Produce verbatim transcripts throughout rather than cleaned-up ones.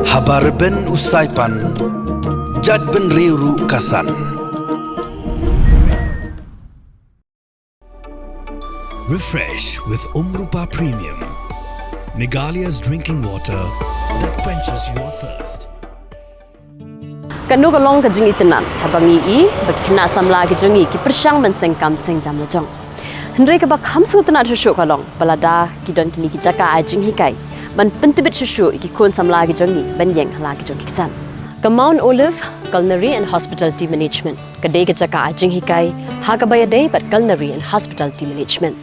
Haba rben u saipan, jait bynriew ruh ka san. Refresh with Umrupa Premium, Meghalaya's drinking water that quenches your thirst. Kano ka long ka jingitynnad haba ngi i ba ki khynnah samla ki jong ngi ki pyrshang ban seng kam seng jam la jong. Hynrei kaba kham sngewtynnad shuh shuh ka long ba lada ki don kine ki jaka ai jinghikai ban pyntbit shuh shuh ïa ki khun samla ki jong ngi ban ïeng ha la ki jong ki kjat. Ka Mount Olive Culinary and Hospitality Management ka dei ka jaka ai jinghikai ha kaba ïadei bad Culinary and Hospitality Management.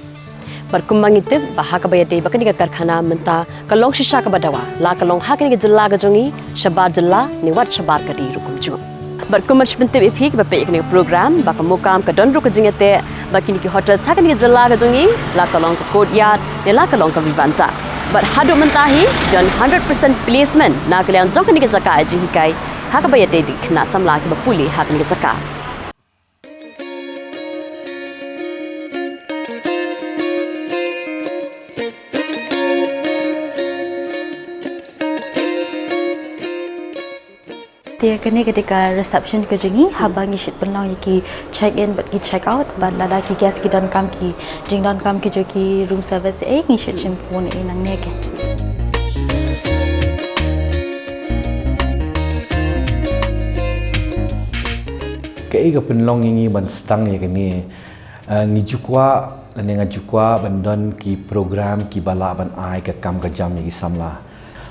Bad kumba ngi tip ba ha kaba ïadei bad kane ka karkhana mynta ka long shisha kaba dawa, la ka long ha kane ka jylla ka jong ngi, shabar jylla ne wat shabar ka ri ruh kumjuh. Bad kumba ngi pyntip ïa phi kiba peit ïa kane ka program ba ka Mukam ka don ruh ka jingïateh bad kine ki hotel ha kane ka jylla ka jong ngi, la ka long ka Courtyard ne la ka long ka Vivanta. Bad haduh mynta hi don hundred percent placement na ka liang jong kane ka jaka ai jinghikai ha kaba ïadei bad ki khynnah samla kiba pule ha kane ka jaka. Te kane ka dei ka reception ka jong ngi, haba ngi shait pynlong ïa ki check in bad ki check out, bad lada ki guest ki donkam ki jingdonkam ki jong ki room service, eh, ngi shait shim phone, eh, nangne ka. Kaei ka pynlong ïa ngi ban sdang ïa kane? Ah, ngi ju kwah, lane nga ju kwah ban don ki program kiba lah ban ai ka kam ka jam ïa ki samla.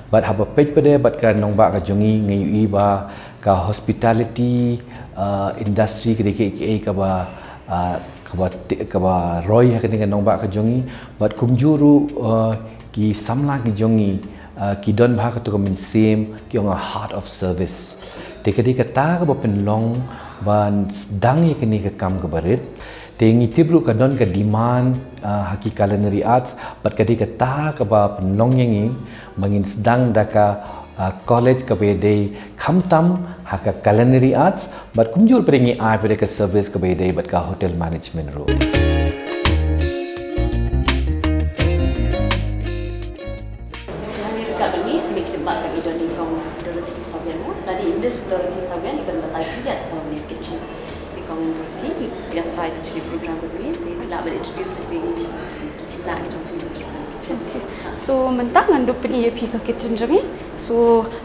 Bad haba peit pat de bad ka nongbah ka jong ngi, ngi ïohi ba ka hospitality, ah, industry ka dei kaei kaei kaba, ah, kaba te-, kaba roi ha kane ka nongbah ka jong ngi. Bad kumjuh ruh, ah, ki samla ki jong ngi, ah, ki don bha kato ka mynsiem, ki ong a heart of service. Te ka dei kata kaba pynlong ban sdang ïa kane ka kam kaba rit. Te ngi tip ruh ka don ka demand, ah, ha ki culinary arts, bad ka dei kata kaba pynlong ïa ngi ba ngin sdang da ka, ah, college kaba ïadei khamtam ha ka culinary arts, bad kumjuh pat ngi ai pat ka service kaba ïadei bad ka hotel management ruh. Ngi ryngkat bad ngi, ngi khidmat bad i don i kong Dorothy Sawian mo. Lada i Miss Dorothy Sawian i ban batai khyndiat ba uni kitchen. I kong Dorothy, i ïa sbai phi sha ki program ka jong ngi, te lah ban introduce lehse ïa ki khidmat ki jong phi ha ki kitchen. Okay. So mynta ngan dup pyni ïa phi ka kitchen jong ngi. So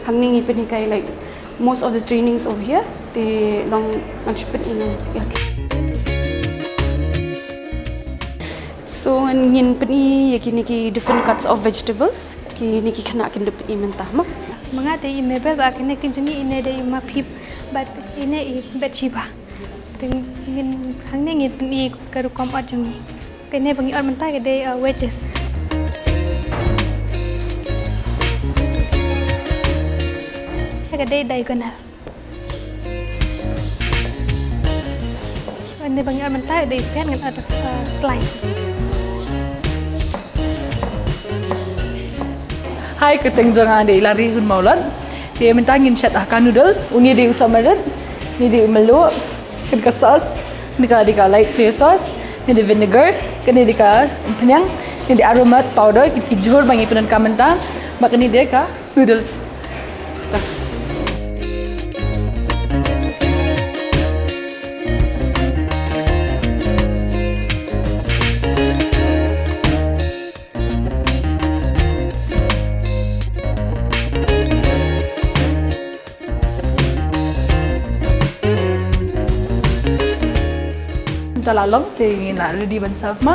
hangne ngi pynhikai like most of the trainings over here. Te long ngan shu pyni ngan ïa. So ngin pyni ïa kine ki different cuts of vegetables. Kine ki khynnah kin dup pyni mynta mo. Ma nga te i Mabel bad kane ka jong ngi, ine dei i Ma Phip bad ine i Bathsheba. Te ngin hangne ngin pyni ka rukom ot jong ngi. Kane ba ngi ot mynta ka dei, uh, wedges. Ka dei diagonal. Ine ba ngi ot mynta ka dei pet, ngan ot, uh, slices. Hi, kyrteng jong nga dei Larihun Mawlot. Te mynta ngin shet ha ka noodles, une dei u sop marit, une dei u mluh, kane ka sauce, kane ka dei ka light soy sauce, kane dei vinegar, kane dei ka umphniang, kane dei aromat powder, ki, ki jhur ba ngi pyndonkam mynta, bad kane dei ka noodles. Mynta la long te ngi la ready ban serve ma.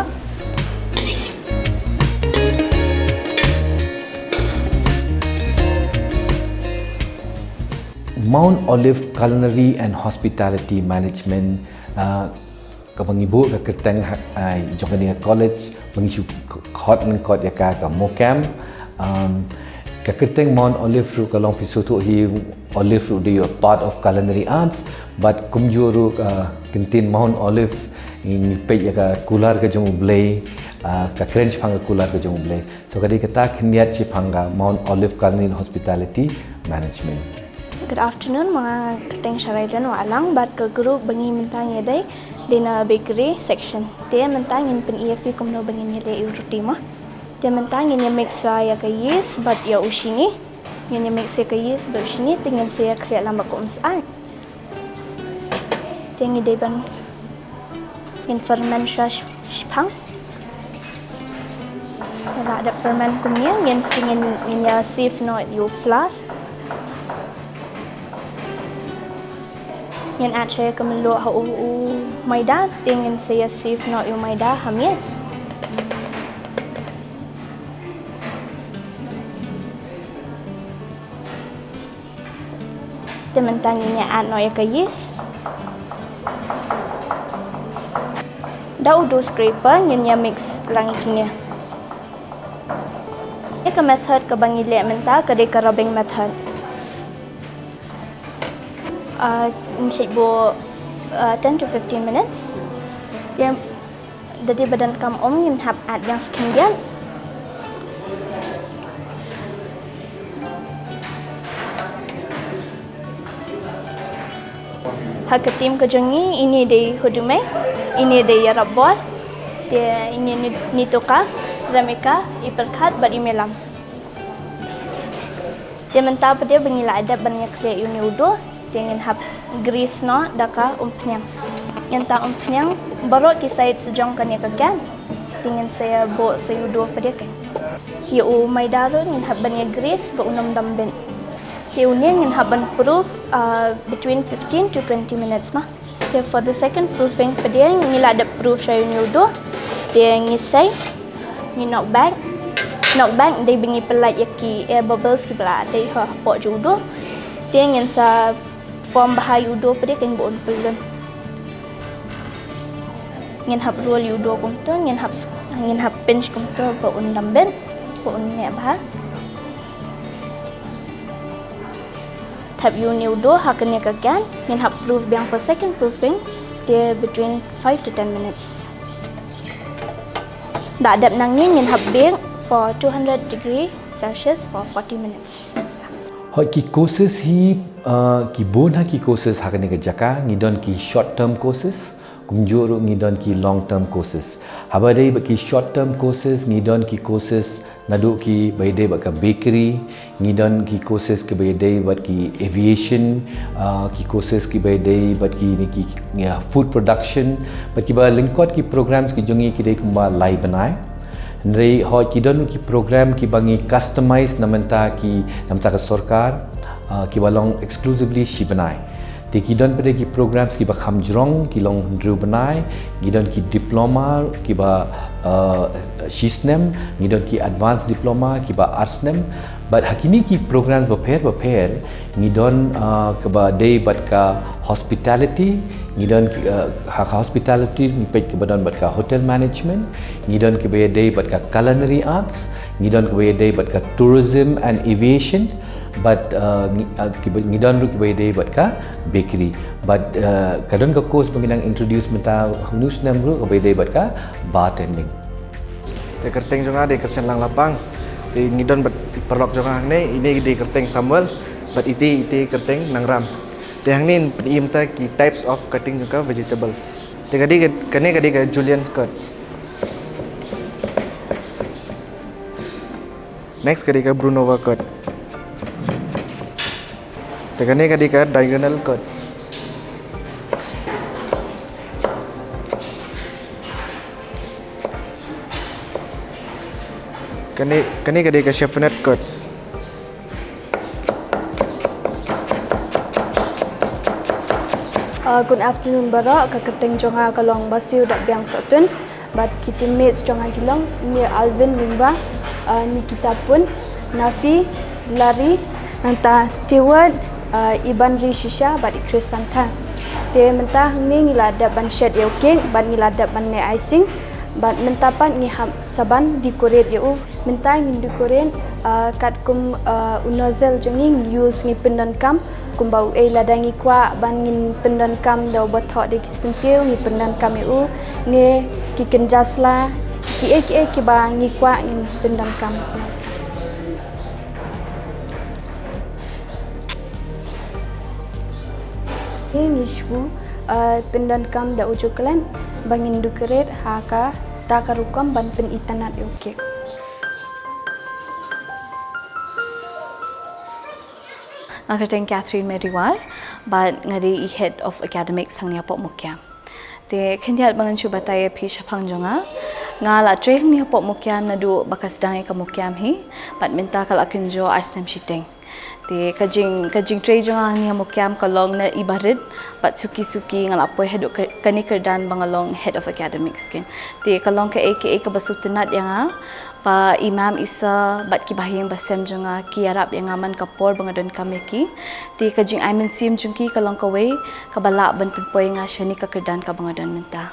Mount Olive Culinary and Hospitality Management, ah, kaba ngi buh ka kyrteng ha, ah, jong kane ka college, ba ngi shu k-, khot lyngkot ïa ka, ka Mukam. Um, ka kyrteng Mount Olive ruh ka long, phi sngewthuh hi, Olive ruh dei a part of culinary arts, bad kumjuh ruh, ah, ka kyntien Mount Olive, ngi, ngi peit ïa ka kular ka jong U Blei, ah, ka kren shaphang ka kular ka jong U Blei. So ka dei kata khyndiat shaphang ka Mount Olive Culinary and Hospitality Management. Good afternoon, ma nga kyrteng Sharailian Wahlang, bad ka group ba ngi mynta ngi dei, Dei na bakery section. Te mynta ngin pyni ïa phi kumno ba ngin ïaleh ïa u roti mo. Te mynta ngin ïa mix ïa ka yeast bad ïa u shini. Ngin ïa mix ïa ka yeast bad u shini te ngin sa ïa khleh lang bad ka um syaid. Te ngi dei ban ngin ferment shuwa sh- shiphang. Ïa la dep ferment kumne ngin sa ngin ngin ïa sieve noh ïa u flour. Ngin add shuwa ïa ka mluh ha u, u maida te ngin sa ïa sieve noh ïa u maida ha miet. Te mynta ngin ïa add noh ïa ka yeast. Da u dough scraper ngin ïa mix lang ïa kine. Ïa ka method kaba ngi leh mynta ka dei ka rubbing method. Ah, ngin shait buh, ah, ten to fifteen minutes. Ïa Da dei ba donkam um ngin hap add ïa ka skhem biang. Ha ka team ka jong ngi, ine dei Hudumei, ine dei Ïarap Bor, te ine ni, Nitoka, Remika, i Pyrkhat bad i Melam. Te mynta pat de ba ngi la dep ban ïa khleh ïa une u dough, te ngin hap grease noh da ka umphniang. Ngin ta umphniang baroh ki side jong kane ka cake. Te ngin sa ïa buh sa ïa u dough pat de kein. Ïa u maida ruh ngin hap ban ïa grease ba un ym dam bit. Te une ngin hap ban proof, uh, between fifteen to twenty minutes ma. Te for the second proofing pat de ngi la dep proof shuwa ïa une u dough. Te ngi sei, ngi knock back. Knock back dei ba ngi pyllait ïa ki air bubbles kiba la dei hapoh jong u dough. Te ngin sa form bha ïa u dough pat de kein ba un pyllun. Ngin hap roll ïa u dough kumto, ngin hap s- ngin hap pinch kumto ba un dam bit, ba un neh bha. Thep ïa une u dough ha kane ka cake, ngin hap proof biang for second proofing, te between five to ten minutes. Da dep nangne ngin hap bake for two hundred degree Celsius for forty minutes. Hooid ki courses hi, uh, ki bun ha ki courses ha kane ka jaka, ngi don ki short term courses, kumjuh ruh ngi don ki long term courses. Haba dei bad ki short term courses, ngi don ki courses naduh kiba ïadei bad ka bakery, ngi don ki courses kiba ïadei bad ki aviation, ah, ki courses kiba ïadei bad ki, ki, ki, ïa, food production, bad kiba lyngkot ki programs ki jong ngi ki dei kumba lai bnai. Hynrei hooid ki don ki program kiba ngi customize na bynta ki, na bynta ka sorkar, ah, kiba long exclusively shi bnai. Te ki don pat de ki programs kiba kham jrong, ki long hynriew bnai, ngi don ki diploma kiba, uh, shi snem, ngi don ki advanced diploma kiba ar snem. Bad ha kine ki programs bapher bapher ngi don, uh, kaba dei bad ka hospitality, ngi don ki, uh, ha ka hospitality ngi peit kaba don bad ka hotel management, ngi don kiba ïadei bad ka culinary arts, ngi don kiba ïadei bad ka tourism and aviation. Bad, uh, ngi, uh, kiba, ngi don ruh kiba ïadei bad ka bakery. Bad, uh, ka don ka course ba ngi dang introduce mynta ha une u snem ruh kaba ïadei bad ka bartending. Te kyrteng jong nga dei Kyrchan Lang Lapang. Te ngi don bad paralok jong nga hangne, ine dei kyrteng Samuel, bad ite, ite kyrteng Nangram. Te hangne ngin pyni mynta ki types of cutting jong ka vegetables. Te ka dei ka, kane ka dei ka julienne cut. Next ka dei ka Brounnova cut. Te kane ka dei ka diagonal cuts. Kane, kane ka dei ka chiffonade cuts. Uh, good afternoon baroh, ka kyrteng jong nga ka long Basiu Dap Biang Sohtun. Bad ki teammates jong nga ki long, ine Alvin Lyngba, uh, Nikita Pun, Nafi, Larry, nangta Stewart, uh, Iban Ri Shisha, bad i Chris Santha. Te mynta hangne ngi la dep ban shet ïa u cake, bad ngi la dep ban neh icing, bad mynta pat ngi hap sa ban decorate ïa u. Mynta ngin decorate, uh, katkum, uh, u nozzle jong ngi ngi use ngi pyndonkam, kumba u ei lada ngi kwah ban ngin pyndonkam da uba thoh da ki syntiew ngi pyndonkam ïa u, ne ki kynja sla, kiei kiei kiba ngi kwah ngin pyndonkam. Ngi, ngi shu, Uh, pyndonkam da u chocolate ba ngin decorate ha kata ka rukom ban pynitynnad ïa u cake. Nga kyrteng Catherine Meriwar bad nga dei i Head of Academics hangne hapoh Mukiam. Te khyndiat ba ngan shu batai ïa phi shaphang jong nga. Nga la trei hangne hapoh Mukiam naduh ba ka sdang ïa ka Mukiam hi bad mynta ka la kynjoh ar snem shiteng. Te ka jing, ka jingtrei jong nga hangne ha Mukiam ka long na i barit bad suki suki nga la poi haduh ka, kane kyrdan ba nga long Head of Academics keiñ. Te ka long kaei kaei kaba sngewtynnat ïa nga ba i mam i sir bad ki bahaïing basem jong nga ki ïarap ïa nga man ka por ba nga donkam ïa ki. Te ka jingai mynsiem jong ki ka long kawei kaba lah ban pynpoi ïa nga shane ka kyrdan kaba nga don mynta.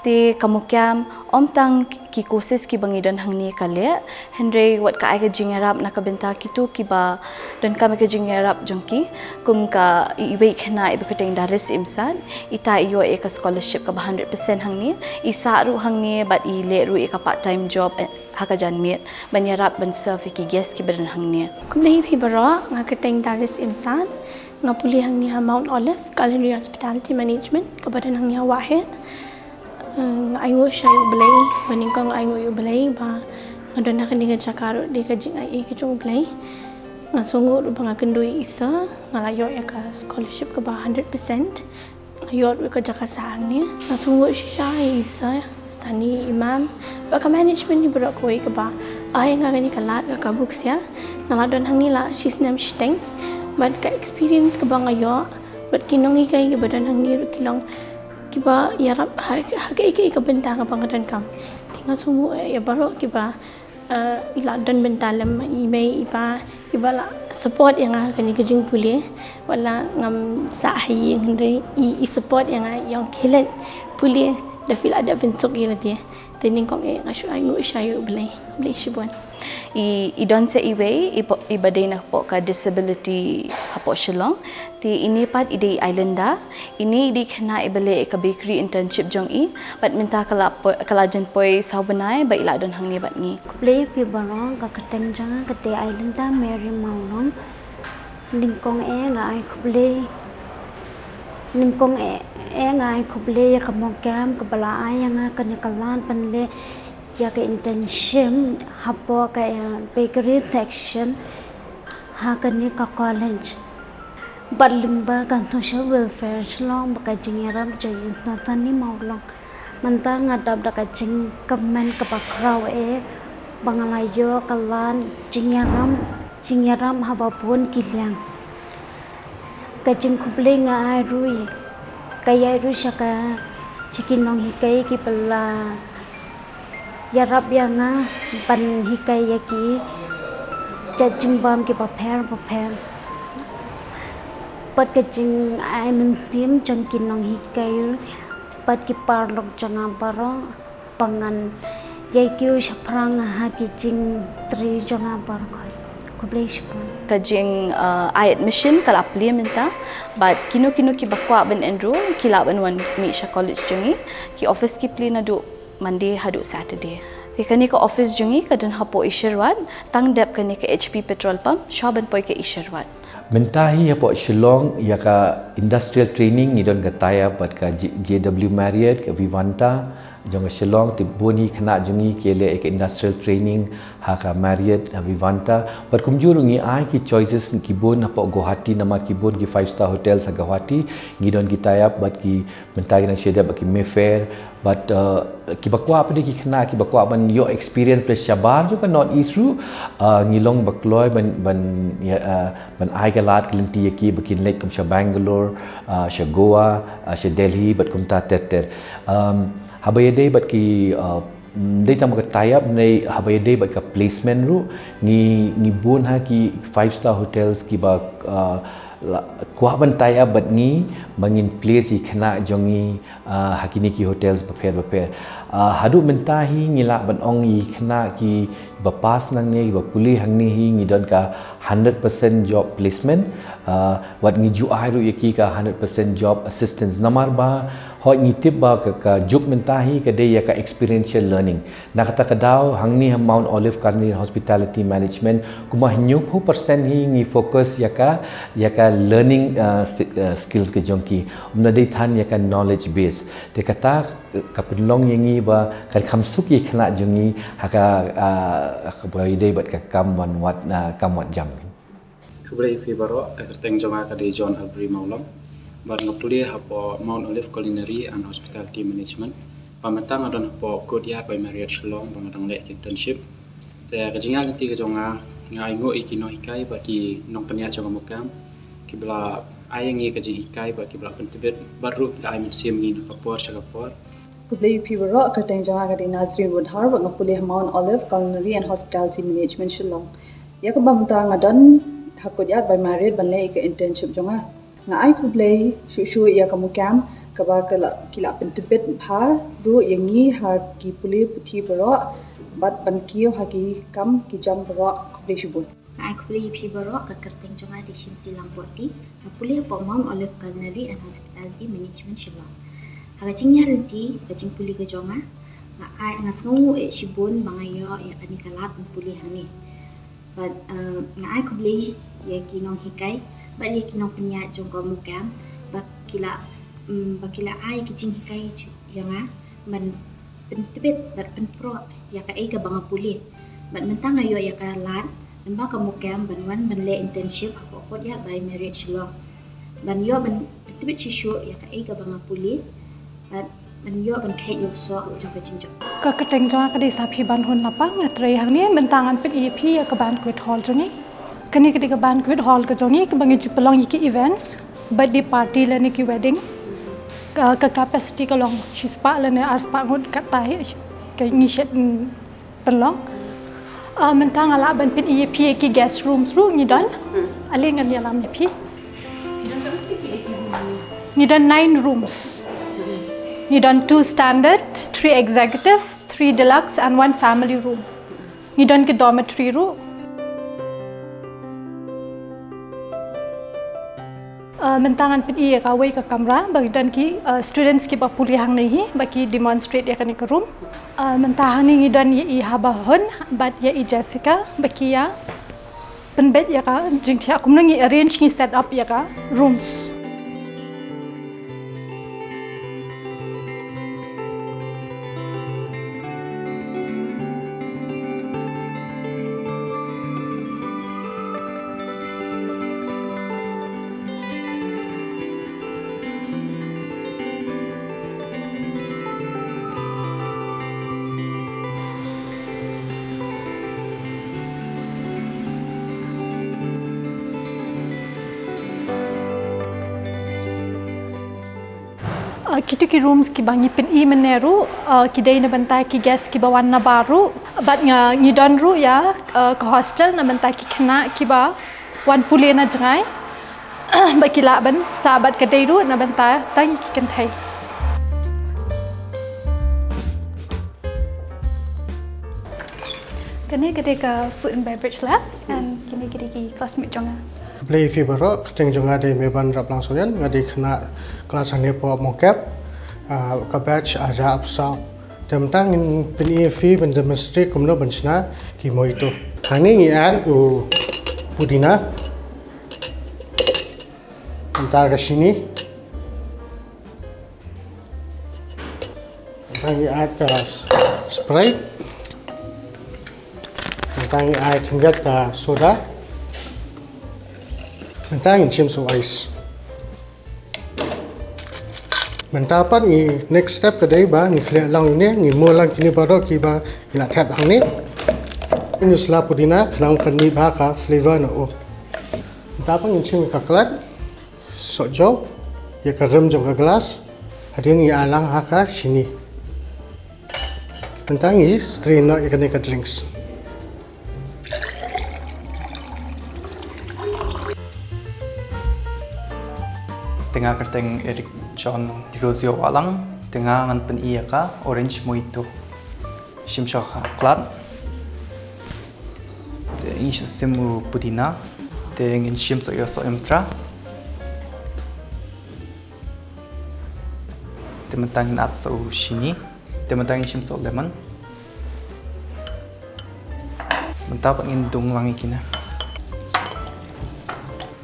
Te ka Mukiam ym tang ki courses kiba ngi don hangne ka leh, hynrei wat ka ai ka jingïarap na ka bynta kito kiba donkam ïa ka jingïarap jong ki, kum ka iwei i khynnah iba kyrteng Daris Imsat, ita i ïoh ïa ka scholarship kaba hundred percent hangne, i sah ruh hangne bad i leh ruh ïa ka part time job, eh, ha ka janmiet ban ïarap ban serve ïa ki guest kiba don hangne. Khublei ïa phi baroh, nga kyrteng Daris Imsat, nga pule hangne ha Mount Olive Culinary Hospitality Management kaba don hangne ha Waheh. Eh, nga ainguh sha ïa U Blei, ba nyngkong nga ainguh ïa U Blei ba nga don ha kane ka jaka ruh dei ka jingaiei ka jong U Blei. Nga sngewnguh ruh ba nga kynduh ïa i sir, nga la ïoh ïa ka scholarship kaba hundred percent. Nga ïoh ruh ïa ka jaka sah hangne. Nga sngewnguh shisha ïa i sir, sani i mam bad ka management hi baroh kawei kaba ai ïa nga kane ka lad ka kabu ksiar. Nga la don hangne la shisnem shiteng bad ka experience kaba nga ïoh bad ki nonghikai kiba don hangne ruh ki long kiba ïarap ha, ha kaei kaei ka bynta kaba nga donkam. Te nga sngewnguh ïa baroh kiba, eh, i la don bynta lem, i mei i pa iba la support ïa nga ha kane ka jingpule. Wat la ngam sah ha ïing hynrei i, i support ïa nga ïong khie leit pule da phi la dep pynsuk ïa lade. Te nyngkong eh nga shu ainguh sha ïa U Blei. Blei shibun. I, i don sa iwei iba, iba dei na hapoh ka disability hapoh Shillong. Te ine pat i dei i Islinda. Ine i dei i khynnah iba leh ïa ka bakery internship jong i bad mynta ka la poi, ka la jan poi saw bnai ba i la don hangne bad ngi. Khublei ïa phi baroh, ka kyrteng jong nga ka dei Islinda Mary Mawlong. Nyngkong eh nga ai khublei, nyngkong eh, eh nga ai khublei ïa ka Mukiam kaba la ai ïa nga kane ka lad ban leh ïa ka internship hapoh ka, eh, bakery section ha kane ka college. Bad lyngba ka Social Welfare Shillong bad ka jingïarap jong i Sir Sunny Mawlong, mynta nga dap da ka jingkmen kaba khraw eh ba nga la ïoh ka lad jingïarap, jingïarap haba bun ki liang. Ka jingkhublei nga ai ruh, ka ïai ruh sha ka, sha ki nonghikai kiba la ïarap ïa nga ban hikai ïa ki jait jingbam kiba pher ba pher. Bad ka jingai mynsiem jong ki nonghikai bad ki paralok jong nga baroh ba ngan ïai kiew shaphrang ha ki jingtrei jong nga baroh. Khublei shibun. Ka jing, uh, ai admission ka la plie mynta bad kino kino kiba kwah ban enroll ki lah ban wan mih sha college jong ngi. Ki office ki plie naduh Monday haduh Saturday. Te kane ka office jong ngi ka don hapoh Isherwat, tang dep kane ka H P petrol pump, shuwa ban poi ka Isherwat. Mynta hi hapoh Shillong ïa ka industrial training ngi don ka tie up bad ka J-, J W Marriott, ka Vivanta jong ka Shillong, te bun hi khynnah jong ngi ki leh ïa ka industrial training ha ka Marriott, ha Vivanta. Bad kumjuh ruh ngi ai ki choices ki bun hapoh Guwahati, namar ki bun ki five star hotels ha Guwahati, ngi don ki tie up bad ki Mynta ki nang shu dep ba ki Mayfair, but, uh, kiba kwah pat de ki khynnah kiba kwah ban ïoh experience pule shabar jong ka North East ruh, uh, ngi long ba kloi ban, ban, ïa, uh, ban ai ka lad ka lynti ïa ki ba kin leit kum sha Bangalore, uh, sha Goa, uh, sha Delhi, bad kumta ter ter. Um, haba ïadei bad ki, uh, mm, dei tang ba ka tie up, ne haba ïadei bad ka placement ruh, ngi, ngi bun ha ki five star hotels kiba, uh, la, kwah ban tie up bad ngi, ba ngin place ïa ki khynnah jong ngi, ah, ha kine ki hotels bapher bapher. Ah, haduh mynta hi ngi lah ban ong ïa ki khynnah kiba pass nangne, kiba pule hangne hi ngi don ka hundred percent job placement. Ah, wat ngi ju ai ruh ïa ki ka hundred percent job assistance. Namar ba hoi ngi tip ba ka, ka juk mynta hi ka dei ïa ka experiential learning. Na kata ka daw hangne ha Mount Olive Culinary and Hospitality Management kumba hynñiewphew percent hi ngi focus ïa ka, ïa ka learning, ah, si-, ah, skills ka jong ki. Ym na dei than ïa ka knowledge base. Te kata ka pynlong ïa ngi ba kan kham suk ïa ki khynnah jong ngi ha ka, ah, ha kaba ïadei bad ka kam wan wad, ah, kam wad jam. Khublei ïa phi baroh, ka kyrteng jong nga ka dei John Albury Mawlong. Bad nga pule hapoh Mount Olive Culinary and Hospitality Management. Bad mynta nga don hapoh Courtyard by Marriott Shillong ba nga dang leh internship. Te ka jingïaid lynti ka jong nga, nga ainguh ïa ki nonghikai bad ki nongpynïaid jong ka Mukam kiba la ai ïa ngi ka jinghikai bad kiba la pyntbit bad ruh ki la ai mynsiem ïa ngi na ka por sha ka por. Khublei ïa phi baroh, ka kyrteng jong nga ka dei Nazreen Woodhar bad nga pule ha Mount Olive Culinary and Hospitality Management Shillong. Ïa kaba mynta nga don ha Courtyard by Marriott ban leh ïa ka internship jong nga. Nga ai khublei shuh shuh ïa ka Mukam kaba ka la, ki la pyntbit bha ruh ïa ngi ha ki pule puthi baroh bad ban kiew ha ki kam ki jam baroh. Khublei shibun. Nga ai khublei ïa phi baroh, ka kyrteng jong nga dei Shimti Langborti, nga pule hapoh Mount Olive Culinary and Hospitality Management Shillong. Ha ka jingïaid lynti, ka jingpule ka jong nga, nga ai, nga sngew eh shibun ba nga ïoh ïa kane ka lad ban pule hangne. Bad, eh, nga ai khublei ïa ki nonghikai bad ïa ki nongpynïaid jong ka Mukam ba ki la, mm, ba ki la ai ki jinghikai ïa nga ban pyntbit bad pynpro ïa kaei kaba nga pule. Bad mynta nga ïoh ïa ka lad lyngba ka Mukam ban wan ban leh internship hapoh Courtyard by Marriott Shillong. Ban ïoh ban pyntbit shuh shuh ïa kaei kaba nga pule. Bad ban ïoh ban kheit ïa u soh jong ka jingjop. Ka kyrteng jong nga ka dei Saphi Banhun Lapang, nga trei hangne. Mynta ngan pyni ïa phi ïa ka banquet hall jong ngi. Kane ka dei ka banquet hall ka jong ngi kaba ngi ju pynlong ïa ki events, birthday party lane ki wedding. Ka, ka capacity ka long shispah lane arspah ngut katta hi ka ngi shet, mm, pynlong. Ah, mynta nga lah ban pyni ïa phi ïa ki guest rooms ruh ngi don. Ale ngan ïalam ïa phi. Ngi don nine rooms. Ngi don two standard, three executive, three deluxe and one family room. Ngi don ki dormitory ruh. Uh, mynta ngan pyni ïa kawei ka kamra ba ki don ki, uh, students kiba pule hangne hi ba ki demonstrate ïa kane ka room. Uh, mynta hangne ngi don ïa i Haba Hun bad ïa i Jessica ba ki ïa pynbeit ïa ka jingthiah kumno ngi arrange, ngi set up ïa ka rooms. Ah, kito ki rooms kiba ngi pyni mynne ruh, ah, ki dei na bynta ki guest kiba wan na bar ruh. Bad nga ngi don ruh ïa, ah, ka hostel na bynta ki khynnah kiba wan pule na jngai. Ba ki lah ban sah bad ka dei ruh na bynta tang ki kynthei. Kane ka dei ka food and beverage lab, and kine ki dei ki classmate jong nga. Khublei ïa phi baroh, kyrteng jong nga dei Meban Raplang Sohrian, nga dei khynnah klas hangne hapoh Mokep, ah, ka batch ar hajar arphew saw. Te mynta ngin pyni ïa phi ban demonstrate kumno ban shna ki mojito. Hangne ngi add u pudina. Mynta ka shini. Mynta ngi add ka Sprite. Mynta ngi add khyndiat ka soda. Mynta ngin shim sa u ice. Mynta pat ngi next step ka dei ba ngi khleh lang ine, ngi mur lang kine baroh kiba ngi la thep hangne. Ngi use la pudina khnang kan mih bha ka flavor na u. Mynta pat ngin shim ka khlad. Soh jaw ïa ka rim jong ka glass. Hadien ngi add lang ha ka shini. Mynta ngi strain noh ïa kane ka drinks. Te nga kyrteng Eric John Tirozio Walang, Te nga ngan pyni ïa ka orange mojito. Shim shuwa ka khlad. Te ngin sa shim u pudina. Te ngin shim shuwa ïa u sohïing tra. Te mynta ngin add shuwa u shini. Te mynta ngin shim shuwa u lemon. Mynta pat ngin dung lang ïa kine.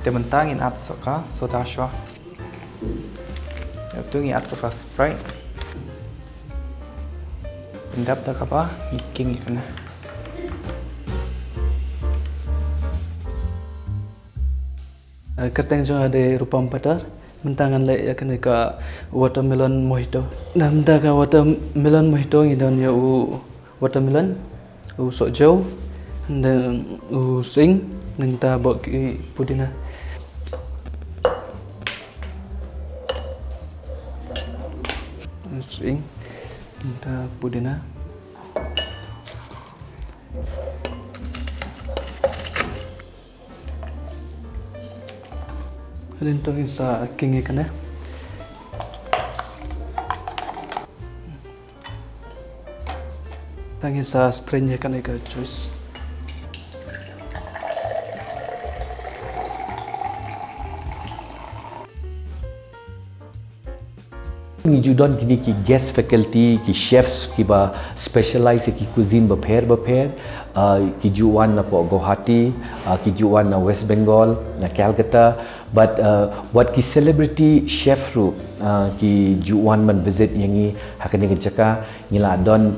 Te mynta ngin add shuwa ka soda shuwa. Ïa, to ngin add shuwa ka Sprite. Pyndep da kaba ngi king ïa kane. Eh, kyrteng jong nga dei Rupam Patar. Mynta ngan leh ïa kane ka watermelon mojito. Namar ka watermelon mojito ngi don ïa u watermelon, u sohjew, and then u sohïing, nangta bad ki pudina. U sohïing, nangta pudina. Hadien to ngin sa king ïa kane. Te ngin sa strain ïa kane ka juice. Ngi ju don kine ki guest faculty, ki chefs kiba specialize ïa ki cuisine bapher bapher, ah, ki ju wan na poh Guwahati, ah, ki ju wan na West Bengal, na Calcutta, but, ah, wat ki celebrity chef ruh, ah, ki ju wan ban visit ïa ngi ha kane ka jaka. Ngi la don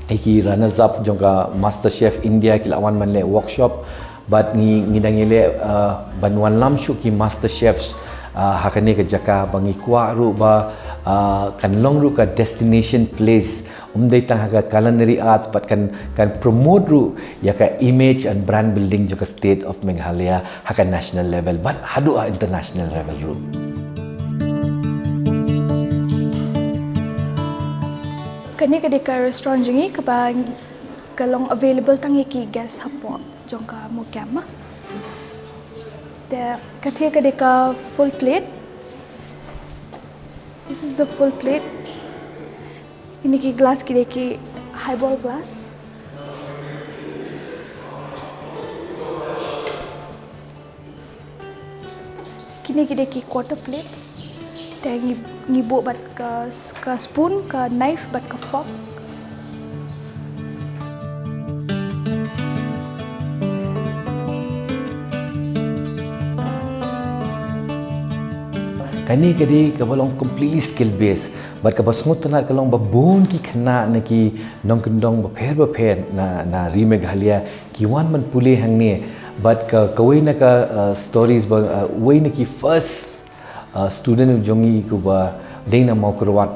ïa ki runners up jong ka Master Chef India ki la wan ban leh workshop, bad ngi, ngi dang ïaleh, uh, ban wanlam shuh ki master chefs, uh, ha kane ka jaka ba ngi kwah ruh ba, uh, kan long ruh ka destination place, ym dei tang ha ka culinary arts, bad kan, kan promote ruh ïa ka image and brand building jong ka state of Meghalaya ha ka national level, bad haduh ha international level ruh. Kane ka dei ka restaurant jong ngi kaba ka long available tang ïa ki guest hapoh jong ka MOCAM. Te kane ka dei ka full plate. This is the full plate. Kine ki glass ki dei ki highball glass. Kine ki dei ki quarter plates. Te ngi, ngi buh bad ka, ka spoon, ka knife bad ka fork. Kane ka dei kaba long completely skill based. Bad kaba sngewtynnat ka long ba bun ki khynnah na ki nongkyndong bapher bapher na, na ri Meghalaya ki wan ban pule hangne. Bad ka, kawei na ka, uh, stories ba, uh, uwei na ki first, uh, student u jong ngi uba dei na Mawkyrwat.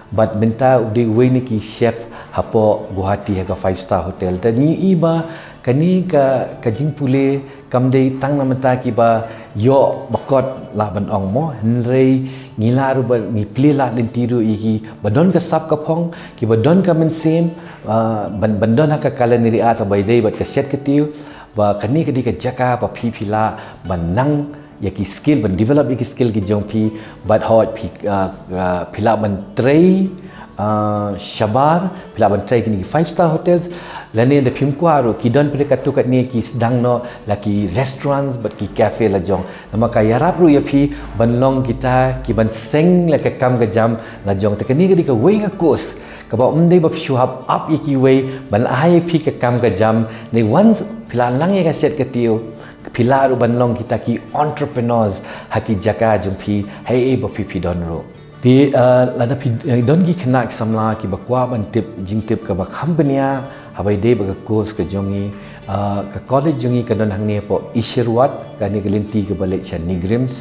Bad mynta u dei uwei na ki chef hapoh Guwahati ha ka five star hotel. Te ngi i ba kane ka, ka jingpule kam dei tang na bynta kiba ïoh ba kot lah ban ong mo. Hynrei ngi lah ruh ba ngi plie lad lynti ruh ïa kiba don ka sap ka phong, kiba don ka mynsiem, ah, ban, ban don ha ka culinary arts, ba ïadei bad ka shet ka tiew, ba kane ka dei ka jaka ba phi, phi lah ban nang ïa ki skill, ban develop ïa ki skill ki jong phi, bad hooid phi, ah, ah, phi lah ban trei, ah, shabar, phi lah ban trei kine ki five star hotels, lane da phim kwah ruh ki don pat katto katne ki sdang noh la ki restaurants bad ki cafe la jong. Namar ka ïarap ruh ïa phi ban long kita ki ban seng la ka kam ka jam la jong. Te kane ka dei kawei ka course kaba ym dei ba phi shu hap ap ïa kiwei ban ai ïa phi ka kam ka jam, ne once phi la nang ïa ka shet ka tiew, phi lah ruh ban long kita ki entrepreneurs ha ki jaka jong phi, haei ba phi, phi don ruh. Te, uh, lada phi, uh, don ki khynnah ki samla kiba kwah ban tip jingtip kaba kham bniah, haba ïadei bad ka course ka jong ngi, uh, ka college jong ngi ka don hangne hapoh Isherwat, kane ka lynti kaba leit sha NEIGRIHMS.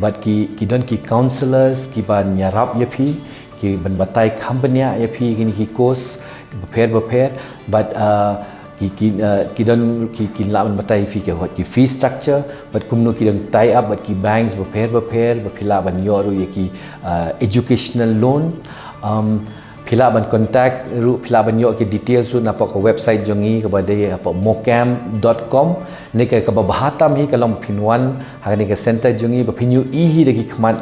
Bad ki, ki don ki counsellors kiban ïarap ïa phi, kiban batai kham bniah ïa phi kine ki course bapher bapher. Bad, uh, ki, ki, uh, ki don ki, kin lah ban batai ïa phi ki, ki fee structure, bad kumno ki don tie up bad ki banks bapher bapher ba phi lah ban ïoh ruh ïa ki, uh, educational loan. Um, phi lah ban contact ruh, phi lah ban ïoh ki details ruh napoh ka website jong ngi kaba dei hapoh mocam dot com. Ne ka, kaba bha tam hi ka long ba phin wan ha kane ka center jong ngi ba phin ïohi da ki khmat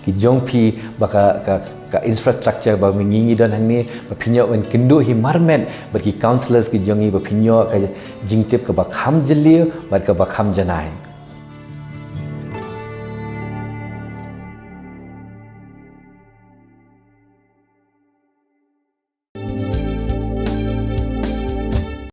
Ki jong phi ba ka, ka, ka infrastructure ba ngi ngi don hangne, ba phin ïoh ban kynduh hi marmet bad ki counsellors ki jong ngi, ba phin ïoh ka jingtip kaba kham jylliew bad kaba kham janai.